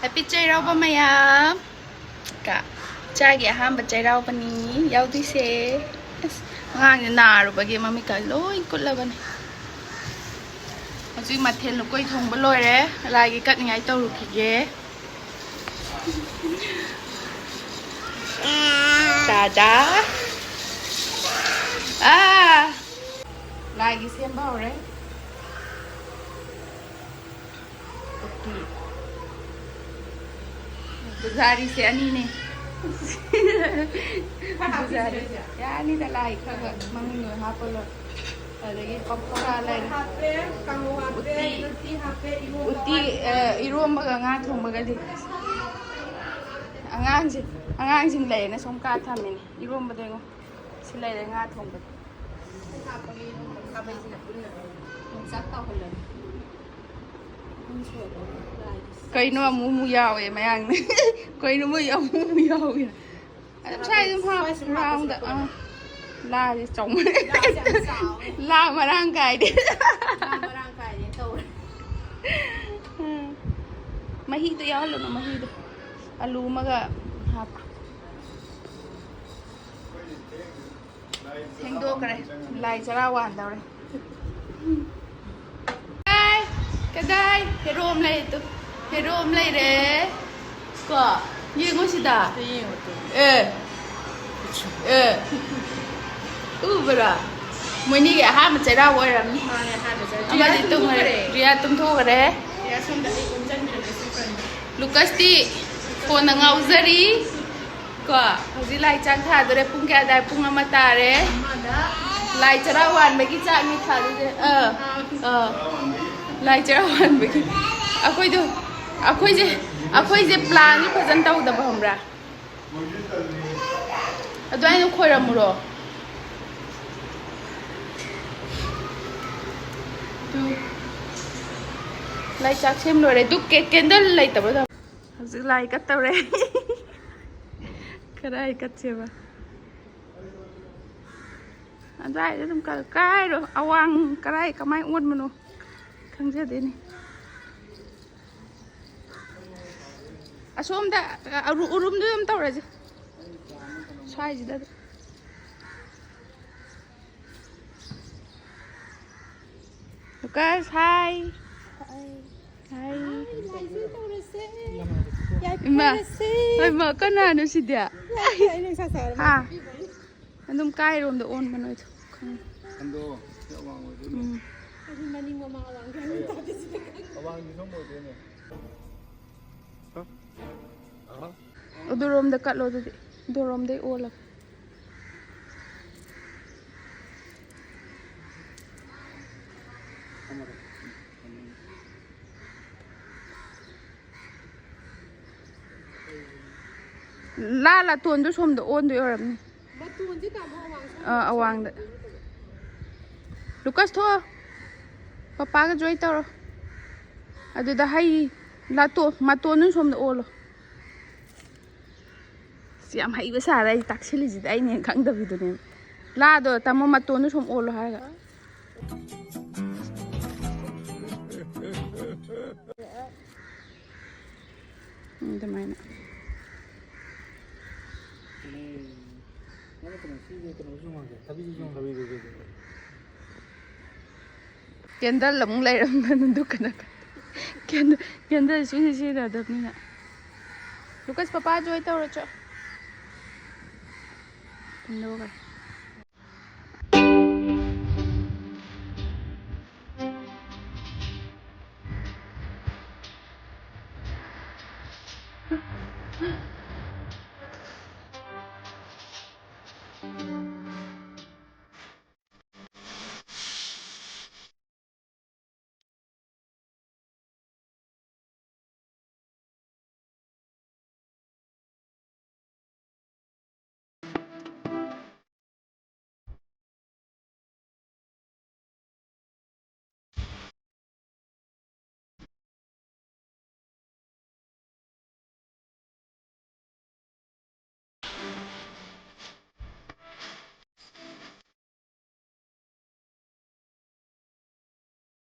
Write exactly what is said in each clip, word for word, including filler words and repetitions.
Happy ꯆꯩꯔꯥꯎꯕ ꯃꯌꯥꯝ꯫ ꯀ ꯏꯆꯥꯒꯤ ꯑꯍꯥꯟꯕ ꯆꯩꯔꯥꯎꯕꯅꯤ ꯌꯥꯎꯗꯣꯏꯁꯦ꯫ ꯑꯁ, ꯑꯉꯥꯡꯁꯦ ꯅꯥꯔꯨꯕꯒꯤ ꯃꯃꯤꯠꯀ ꯂꯣꯏ ꯀꯨꯠꯂꯕꯅꯦ꯫ ꯍꯧꯖꯤꯛ ꯃꯊꯦꯜ ꯂꯨꯀꯣꯏ ꯊꯣꯡꯕ ꯂꯣꯏꯔꯦ꯫ ꯂꯥꯏꯒꯤ ꯀꯠꯅꯤꯡꯉꯥꯏ ꯇꯧꯔꯨꯈꯤꯒꯦ꯫ ꯇꯥꯗꯥ꯫ ꯑꯥ꯫ ꯂꯥꯏꯒꯤ ꯁꯦꯝꯕ ꯍꯧꯔꯦ꯫ ꯎꯇꯤ꯫ ꯄꯨꯖꯥꯔꯤꯁꯦ ꯑꯅꯤꯅꯦ꯫ ꯄꯨꯖꯥꯔꯤ꯫ ꯌꯥꯅꯤꯗ, ꯂꯥꯏ ꯈꯔ ꯈꯔ ꯃꯃꯤꯡ ꯑꯣꯏ ꯍꯥꯞꯄ ꯂꯣꯏ꯫ ꯑꯗꯒꯤ ꯄꯀꯧꯔꯥ ꯂꯩꯔꯦ꯫ ꯍꯥꯞꯄꯦ, ꯀꯥꯡꯍꯧ ꯍꯥꯞꯄꯦ, ꯎꯇꯤ꯫ ꯎꯇꯤ ꯍꯥꯞꯄꯦ, ꯏꯔꯣꯝꯕ ꯎꯇꯤ, ꯍꯥꯞꯄꯦ꯫ ꯑ, ꯏꯔꯣꯝꯕꯒ ꯉꯥ ꯊꯣꯡꯕꯒꯗꯤ꯫ ꯑꯉꯥꯡꯁꯤꯡ, ꯑꯉꯥꯡꯁꯤꯡ ꯂꯩꯌꯦꯅ ꯁꯨꯝ ꯀꯥ ꯊꯝꯃꯤꯅꯦ꯫ ꯏꯔꯣꯝꯕꯗꯣ ꯌꯦꯡꯉꯣ꯫ ꯁꯤ ꯂꯩꯔꯦ ꯉꯥ ꯊꯣꯡꯕꯗꯣ꯫ ꯍꯥꯞꯄꯒ ꯏꯔꯣꯝꯕ ꯈꯥꯕꯩꯁꯤꯅ ꯄꯨꯟꯅ ꯌꯣꯡꯆꯥꯛ ꯇꯥꯎꯍꯜꯂꯒꯦ꯫ ꯀꯩꯅꯣ ꯑꯃꯨꯛ ꯑꯃꯨꯛ ꯌꯥꯎꯋꯦ ꯃꯌꯥꯡꯅ꯫ ꯀꯩꯅꯣ ꯃꯣꯏ ꯑꯃꯨꯛ ꯑꯃꯨꯛ ꯌꯥꯎꯋꯦ꯫ ꯑꯗꯨꯝ ꯁ꯭ꯋꯥꯏ ꯑꯗꯨꯝ ꯍꯥꯞ-, ꯁ꯭ꯋꯥꯏ ꯁꯨꯝ ꯍꯥꯞꯄꯁꯨ ꯍꯥꯞꯄꯗ, ꯑꯥ꯫ ꯂꯥꯁꯦ ꯆꯥꯎꯃꯟ-, ꯂꯥꯁꯦ ꯌꯥꯝ ꯆꯥꯎꯋꯦ꯫ ꯂꯥ ꯃꯔꯥꯡ ꯀꯥꯏꯗꯦ꯫ ꯂꯥ ꯃꯔꯥꯡ ꯀꯥꯏꯗꯦ ꯇꯧꯔꯦ꯫ ꯎꯝ꯫ ꯃꯍꯤꯗꯣ ꯌꯥꯎꯍꯜꯂꯨꯅꯨ, ꯃꯍꯤꯗꯣ꯫ ꯑꯂꯨ ꯑꯃꯒ ꯍꯥꯞꯈ꯭ꯔꯣ꯫ ꯊꯦꯡꯗꯣꯛꯈ꯭ꯔꯦ꯫ ꯂꯥꯏ ꯆꯔꯥ ꯋꯥꯟꯗꯧꯔꯦ꯫ ꯀꯗꯥꯏ? ꯀꯗꯥꯏ? ꯍꯦꯔꯣ ꯑꯃ ꯂꯩꯔꯦ ꯇꯨ꯫ ꯍꯦꯔꯣ ꯑꯃ ꯂꯩꯔꯦ꯫ ꯀꯣ? ꯌꯦꯡꯉꯣ ꯁꯤꯗ꯫ ꯑꯦ꯫ ꯑꯦ꯫ ꯎꯕ꯭ꯔꯥ? ꯃꯣꯏꯅꯤꯒꯤ ꯑꯍꯥꯟꯕ ꯆꯩꯔꯥꯎꯕ ꯑꯣꯏꯔꯝꯅꯤ꯫ ꯃꯥꯅꯦ, ꯑꯍꯥꯟꯕ ꯆꯩꯔꯥꯎꯕ꯫ ꯑꯃꯗꯤ ꯔꯤꯌꯥ ꯇꯨꯝꯈ꯭ꯔꯦ꯫ ꯇꯨꯝꯊꯣꯛꯈ꯭ꯔꯦ꯫ ꯔꯤꯌꯥ ꯇꯨꯝꯊꯣꯛꯈꯔꯦ꯫ ꯔꯤꯌꯥ ꯁꯣꯝꯗ ꯑꯩ ꯑꯣꯝꯁꯤꯟꯕꯤꯔꯒꯦ ꯁꯤ ꯐ꯭ꯔꯟꯁꯦ꯫ ꯂꯨꯀꯁꯇꯤ ꯐꯣꯟꯗ ꯉꯥꯎꯖꯔꯤ꯫ ꯀꯣ, ꯍꯧꯖꯤꯛ ꯂꯥꯏ ꯆꯥꯛ ꯊꯥꯗꯣꯔꯦ꯫ ꯄꯨꯡ ꯀꯌꯥ ꯑꯗꯥꯏ? ꯄꯨꯡ ꯑꯃ ꯇꯥꯔꯦ꯫ ꯑꯃꯗ꯫ ꯂꯥꯏ ꯆꯔꯥ ꯋꯥꯟꯕꯒꯤ ꯆꯥꯛꯅꯤ ꯊꯥꯗꯣꯏꯁꯦ꯫ ꯑꯥ, ꯑꯥ꯫ ꯂꯥꯏ ꯆꯔꯥ ꯋꯥꯟꯕꯒꯤ꯫ ꯑꯩꯈꯣꯏꯗꯣ, ꯑꯩꯈꯣꯏꯁꯦ, ꯑꯩꯈꯣꯏꯁꯦ ꯄ꯭ꯂꯥꯟꯁꯨ ꯐꯖꯅ ꯇꯧꯗꯕ, ꯈꯪꯕ꯭ꯔꯥ? ꯑꯗꯨꯃꯥꯏꯅ ꯈꯣꯏꯔꯝꯃꯨꯔꯣ? ꯇꯨ꯫ ꯂꯥꯏ ꯆꯥꯛ ꯁꯦꯝ ꯂꯣꯏꯔꯦ꯫ ꯑꯗꯨ ꯀꯦ-, ꯀꯦꯟꯗꯜ ꯂꯩꯇꯕ꯭ꯔꯣ? ꯍꯧꯖꯤꯛ ꯂꯥꯏ ꯀꯠꯇꯧꯔꯦ꯫ ꯀꯗꯥꯏ ꯀꯠꯁꯦꯕ? ꯑꯗꯨꯋꯥꯏꯗ ꯑꯗꯨꯝ ꯀ-, ꯀꯥꯏꯔꯣ꯫ ꯑꯋꯥꯡ ꯀꯔꯥꯏ ꯀꯃꯥꯏ ꯑꯣꯟꯕꯅꯣ ꯈꯪꯖꯗꯦꯅꯦ꯫ ꯑꯁꯣꯝꯗ, ꯑ, ꯎꯔꯨ-, ꯎꯔꯨꯝꯗꯨ ꯑꯗꯨꯝ ꯇꯧꯔꯁꯦ꯫ ꯁ꯭ꯋꯥꯏꯁꯤꯗ ꯑꯗꯨꯝ꯫ ꯂꯨꯀꯥꯁ, ꯍꯥꯏ꯫ ꯍꯥꯏ꯫ ꯍꯥꯏ꯫ ꯂꯥꯏꯁꯤ ꯇꯧꯔꯁꯦ꯫ ꯏꯃꯥ꯫ ꯌꯥꯏꯐꯔꯁꯦ꯫ ꯍꯣꯏ, ꯃꯥ, ꯀꯅꯥꯅꯣ ꯁꯤꯗꯤ? ꯑꯩ ꯅꯨꯡꯁꯥ ꯁꯥꯔꯦ꯫ ꯍꯥ? ꯑꯗꯨꯝ ꯀꯥꯏꯔꯣꯝꯗ ꯑꯣꯟꯕ ꯅꯣꯏꯗꯣ ꯈꯪꯉꯦ꯫ ꯍꯟꯗꯣꯛꯑꯣ, ꯁꯤ ꯑꯋꯥꯡ ꯑꯣꯏꯗꯣꯏꯅꯦ꯫ ꯎꯝ꯫ ꯑꯗꯨ ꯃꯅꯤꯡ ꯃꯃꯥꯡ ꯑꯋꯥꯡ ꯒ꯭ꯌꯥꯟ ꯇꯥꯗꯦ ꯁꯤꯗ ꯈꯪꯉꯦ꯫ ꯑꯋꯥꯡꯒꯤ ꯁꯣꯝ ꯑꯣꯏꯗꯣꯏꯅꯦ꯫ ꯑꯗꯨꯔꯣꯝꯗ ꯀꯠꯂꯣ ꯑꯗꯨꯗꯤ꯫ ꯑꯗꯨꯔꯣꯝꯗꯩ ꯑꯣꯜꯂꯒ꯫ ꯂꯥ ꯂꯥꯇꯣꯟꯗꯣ ꯁꯣꯝꯗ ꯑꯣꯟꯗꯣꯏ ꯑꯣꯏꯔꯝꯅꯤ꯫ ꯃꯇꯣꯟꯁꯦ ꯇꯥꯃꯣ ꯑꯋꯥꯡ ꯁꯣꯝꯗ ꯑꯥ, ꯑꯋꯥꯡꯗ꯫ ꯂꯨꯀꯁ, ꯊꯣꯛꯑꯣ꯫ ꯄꯄꯥꯒ ꯖꯣꯏꯟ ꯇꯧꯔꯣ꯫ ꯑꯗꯨꯗ ꯍꯩ ꯂꯥꯇꯣ-, ꯃꯇꯣꯟꯗꯨ ꯁꯣꯝꯗ ꯑꯣꯜꯂꯣ꯫ ꯑꯁ, ꯌꯥꯝ ꯍꯩꯕ ꯁꯥꯔꯦ ꯑꯩ ꯇꯥꯛꯁꯤꯜꯂꯤꯁꯤꯗꯤ, ꯑꯩꯅ ꯍꯦꯟꯅ ꯈꯪꯗꯕꯤꯗꯨꯅꯦ꯫ ꯂꯥꯗꯣ ꯇꯥꯃꯣ ꯃꯇꯣꯟꯗꯨ ꯁꯨꯝ ꯑꯣꯜꯂꯣ ꯍꯥꯏꯔꯒ꯫ ꯎꯝ, ꯑꯗꯨꯃꯥꯏꯅ꯫ ꯅꯪꯅ ꯀꯩꯅꯣ, ꯁꯤꯒꯤ ꯀꯩꯅꯣꯁꯨ ꯌꯨꯡꯍꯟꯒꯦ, ꯊꯕꯤꯁꯨ ꯌꯨꯡꯍꯟꯒꯦ꯫ ꯊꯕꯤꯗꯨꯗꯤ꯫ ꯀꯦꯟꯗꯜ ꯑꯃꯨꯛ ꯂꯩꯔꯝꯗꯅ ꯗꯨꯀꯥꯟꯗ꯫ ꯀꯦꯟꯗꯜ, ꯀꯦꯟꯗꯜ ꯁꯨꯡꯁꯤ ꯁꯤꯖꯤꯟꯅꯗꯕꯅꯤꯅ꯫ ꯂꯨꯀꯁ, ꯄꯄꯥ ꯖꯣꯏꯟ ꯇꯧꯔꯣ ꯆꯣ꯫ ꯀꯦꯟꯗꯜꯒ꯫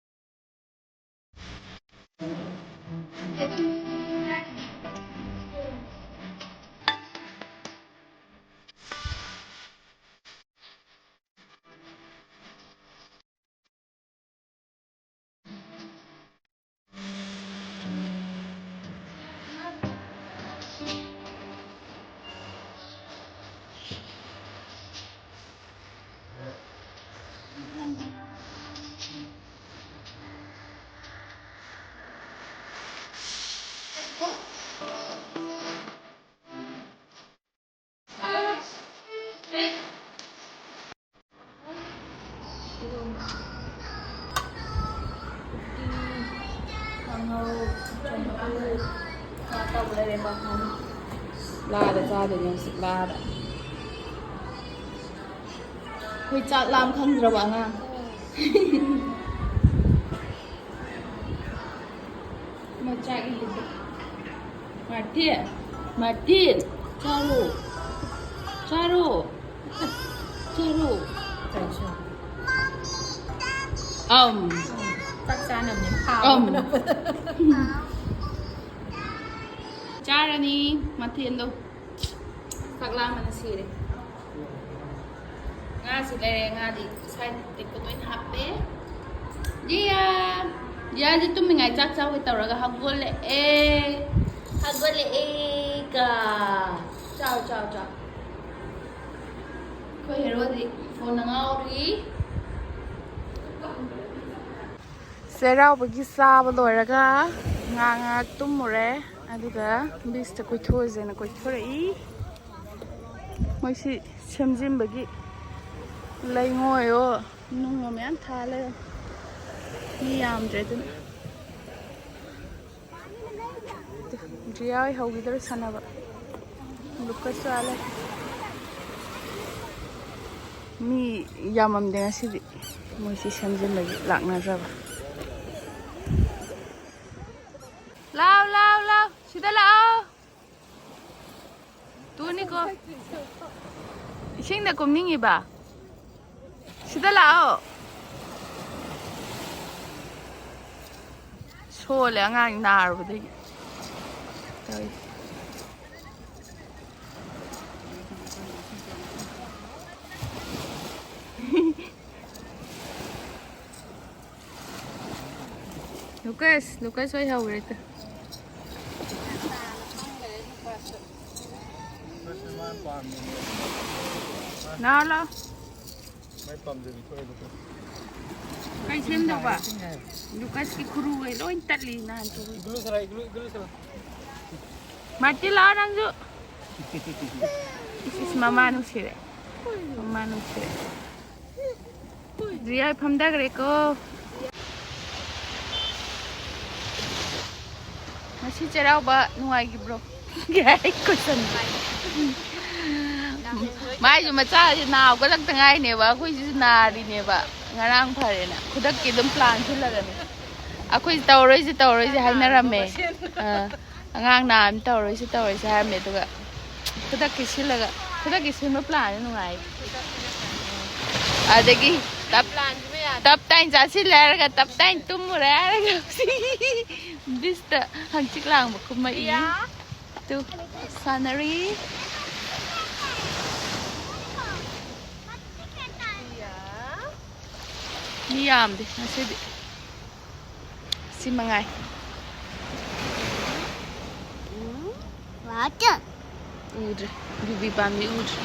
ꯂꯩꯔꯦ ꯃꯐꯝ꯫ ꯂꯥꯗ ꯆꯥꯗꯣꯏꯅꯦ ꯍꯧꯖꯤꯛ, ꯂꯥꯗ꯫ ꯑꯩꯈꯣꯏ ꯆꯥꯛ ꯂꯥꯝ ꯈꯪꯗ꯭ꯔꯕ ꯑꯉꯥꯡ꯫ ꯃꯆꯥ ꯏꯜꯂꯤꯕ꯫ ꯃꯥꯔꯇꯤꯟ, ꯃꯥꯔꯇꯤꯟ, ꯆꯥꯔꯣ꯫ ꯆꯥꯔꯣ꯫ ꯆꯥꯔꯣ꯫ ꯀꯩꯁꯨ꯫ ꯑꯝ꯫ ꯆꯥꯛ ꯆꯥꯅꯕꯅꯦ꯫ ꯑꯝ꯫ ꯆꯥꯔꯅꯤ ꯃꯊꯦꯜꯗꯣ꯫ ꯆꯥꯛ ꯂꯥꯝꯕꯅ ꯁꯤꯔꯦ꯫ ꯉꯥꯁꯨ ꯂꯩꯔꯦ, ꯉꯥꯗꯤ ꯁꯥꯏꯠꯇ ꯂꯣꯏꯅ ꯍꯥꯞꯄꯦ꯫ ꯖꯤꯌꯥ! ꯖꯤꯌꯥꯁꯤ ꯇꯨꯝꯃꯤꯉꯥꯏ ꯆꯥꯛ ꯆꯥꯎꯒꯦ ꯇꯧꯔꯒ ꯍꯧꯒꯠꯂꯛꯑꯦ꯫ ꯍꯧꯒꯠꯂꯛꯑꯦ ꯀ꯫ ꯆꯥꯎ, ꯆꯥꯎ, ꯆꯥꯎ꯫ ꯑꯩꯈꯣꯏ ꯍꯦꯔꯣꯗꯤ ꯐꯣꯟꯗ ꯉꯥꯎꯔꯤ꯫ ꯆꯩꯔꯥꯎꯕꯒꯤ ꯆꯥꯕ ꯂꯣꯏꯔꯒ ꯉꯥ ꯉꯥꯏꯍꯥꯛ ꯇꯨꯝꯃꯨꯔꯦ꯫ ꯑꯗꯨꯒ ꯕꯤꯁꯇ ꯀꯣꯏꯊꯣꯛꯑꯁꯦꯅ ꯀꯣꯏꯊꯣꯔꯛꯏ꯫ ꯃꯣꯏꯁꯤ ꯁꯦꯝꯖꯤꯟꯕꯒꯤ ꯂꯩꯉꯣꯏꯌꯣ ꯅꯨꯡꯉꯣ ꯃꯌꯥꯝ ꯊꯥ ꯂꯩꯔꯝꯃꯦ꯫ ꯃꯤ ꯌꯥꯝꯗ꯭ꯔꯦ ꯑꯗꯨꯅ꯫ ꯗ꯭ꯔꯤꯌꯥ ꯍꯣꯏ ꯍꯧꯈꯤꯗꯣꯔꯦ ꯁꯥꯟꯅꯕ꯫ ꯂꯨꯀꯁꯁꯨ ꯑꯥ ꯂꯩ꯫ ꯃꯤ ꯌꯥꯝꯃꯝꯗꯦ ꯉꯁꯤꯗꯤ꯫ ꯃꯣꯏꯁꯤ ꯁꯦꯝꯖꯤꯟꯕꯒꯤ ꯂꯥꯛꯅꯗ꯭ꯔꯕ꯫ ꯂꯥꯎ, ꯂꯥꯎ, ꯂꯥꯎ꯫ ꯁꯤꯗ ꯂꯥꯛꯑꯣ꯫ ꯇꯨꯅꯤꯀꯣ꯫ ꯏꯁꯤꯡꯗ ꯀꯨꯝꯅꯤꯡꯉꯤꯕ? ꯁꯤꯗ ꯂꯥꯛꯑꯣ꯫ ꯁꯣꯜꯂꯦ ꯑꯉꯥꯡ ꯅꯥꯔꯨꯕꯗꯒꯤ꯫ ꯇꯧꯔꯤ꯫ ꯂꯨꯀꯁ, ꯂꯨꯀꯁ ꯍꯣꯏ ꯍꯧꯈ꯭ꯔꯦ ꯇꯨ꯫ ꯂꯥꯛꯑꯣ, ꯂꯥꯛꯑꯣ꯫ ꯃꯥꯏ ꯄꯥꯝꯖꯕꯤ ꯊꯣꯛꯑꯦꯕꯀꯣ꯫ ꯀꯩ ꯁꯦꯝꯗꯧꯕ? ꯂꯨꯀꯁꯀꯤ ꯈꯨꯔꯨꯈꯩ ꯂꯣꯏ ꯇꯠꯂꯤ ꯅꯍꯥꯟ ꯈꯨꯔꯨ꯫ ꯏꯒꯂꯨ ꯁꯥꯔꯣ, ꯏꯒꯂꯨ, ꯏꯒꯂꯨ ꯁꯥꯔꯣ꯫ ꯃꯥꯔꯇꯤ, ꯂꯥꯛꯑꯣ ꯅꯪꯁꯨ꯫ ꯏꯁ, ꯏꯁ, ꯃꯃꯥ ꯅꯨꯡꯁꯤꯔꯦ꯫ ꯃꯃꯥ ꯅꯨꯡꯁꯤꯔꯦ꯫ ꯔꯤꯌꯥ ꯐꯝꯊꯈ꯭ꯔꯦꯀꯣ꯫ ꯉꯁꯤ ꯆꯩꯔꯥꯎꯕ ꯅꯨꯡꯉꯥꯏꯈꯤꯕ꯭ꯔꯣ? ꯀꯩ ꯀꯣꯏꯁꯟ꯫ ꯃꯥꯏꯁꯨ ꯃꯆꯥꯁꯦ ꯅꯥꯕꯒꯂꯛꯇ ꯉꯥꯏꯅꯦꯕ, ꯑꯩꯈꯣꯏꯁꯤꯁꯨ ꯅꯥꯔꯤꯅꯦꯕ꯫ ꯉꯔꯥꯡ ꯐꯔꯦꯅ ꯈꯨꯗꯛꯀꯤ ꯑꯗꯨꯝ ꯄ꯭ꯂꯥꯟ ꯁꯤꯜꯂꯒꯅꯤ꯫ ꯑꯩꯈꯣꯏꯁꯦ ꯇꯧꯔꯣꯏꯁꯦ ꯇꯧꯔꯣꯏꯁꯦ ꯍꯥꯏꯅꯔꯝꯃꯦ꯫ ꯑꯥ, ꯑꯉꯥꯡ ꯅꯥꯕꯅꯤ ꯇꯧꯔꯣꯏꯁꯦ ꯇꯧꯔꯣꯏꯁꯦ ꯍꯥꯏꯔꯝꯃꯦ, ꯑꯗꯨꯒ ꯈꯨꯗꯛꯀꯤ ꯁꯤꯜꯂꯒ ꯈꯨꯗꯛꯀꯤ ꯁꯤꯟꯕ ꯄ꯭ꯂꯥꯟꯁꯦ ꯅꯨꯡꯉꯥꯏ꯫ ꯑꯗꯒꯤ ꯇꯞ ꯇꯞ ꯇꯥꯏꯅ ꯆꯥꯁꯤꯜꯂꯦ ꯍꯥꯏꯔꯒ ꯇꯞ ꯇꯥꯏꯅ ꯇꯨꯝꯃꯨꯔꯦ ꯍꯥꯏꯔꯒ ꯕꯤꯁꯇ ꯍꯪꯆꯤꯠ ꯂꯥꯡꯕ ꯀꯨꯝꯃꯛꯏ꯫ ꯇꯨ ꯁꯥꯟꯅꯔꯤ꯫ ꯃꯤ ꯌꯥꯝꯗꯦ ꯉꯁꯤꯗꯤ꯫ ꯁꯤ ꯃꯉꯥꯏ꯫ Water. ꯎꯗ꯭ꯔꯦ꯫ ꯌꯨꯕꯤ ꯄꯥꯝꯕꯤ ꯎꯗ꯭ꯔꯦ꯫